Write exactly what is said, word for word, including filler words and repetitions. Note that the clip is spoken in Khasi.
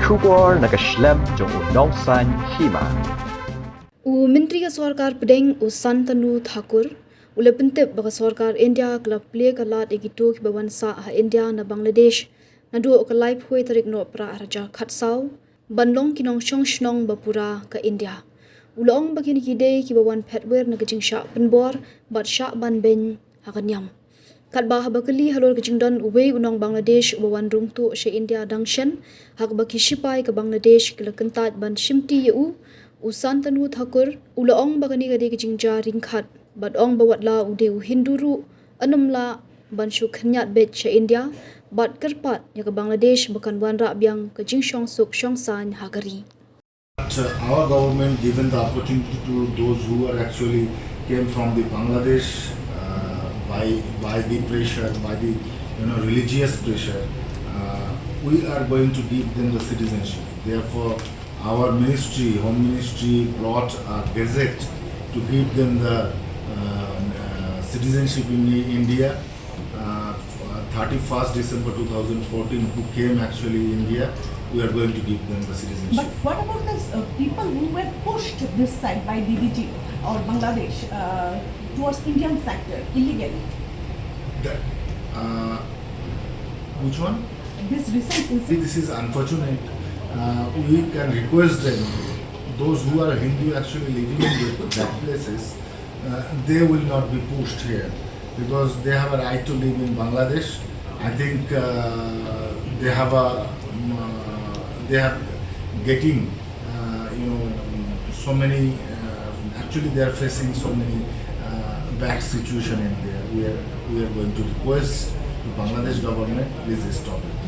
Khubor na ka shlem jong u nongsan hima. U Myntri ka Sorkar Pdeng u Shantanu Thakur u la pyntip ba ka Sorkar India ka la plie ka lad ïa kito kiba wan sah ha India na Bangladesh naduh ka laiphew tarik Nohprah ar hajar khatsaw ban long ki nongshong shnong ba pura ka India. U la ong ba kine ki dei kiba wan phet wir na ka jingshah pynbor bad shah ban beiñ ha ka niam. Katba haba kylli halor ka jingdon uwei u nong Bangladesh uba wan rung tuh sha India dang shen ha kaba ki shipai ka Bangladesh ki la kyntait ban shimti ïa u, u Shantanu Thakur u la ong ba kane ka dei ka jingjia ryngkat bad ong ba watla u dei u Hindu ruh, un ym lah ban shu khynñiat beit sha India bad kyrpad ïa ka Bangladesh ba kan wanrah biang ka jingshongsuk shongsaiñ ha ka ri. But, uh, our government given the opportunity to those who are actually came from the Bangladesh, uh, by by the pressure, by the, you know, religious pressure. Uh, we are going to give them the citizenship. Therefore, our ministry, Home Ministry, brought a gazette to give them the, uh, uh, citizenship in India. Uh, uh, thirty-first December two thousand fourteen, who came actually India, we are going to give them the citizenship. But what about the uh, people who were pushed this side by B B G or Bangladesh uh, towards Indian sector illegally? The, uh, which one? This recent See, incident. This is unfortunate. Uh, we can request them, those who are Hindu actually living in the, that places, uh, they will not be pushed here because they have a right to live in Bangladesh. I think uh, they have a, um, uh, they have getting, uh, you know, so many. Uh, actually, they are facing so many uh, bad situation in there. We are we are going to request the Bangladesh government, please stop it.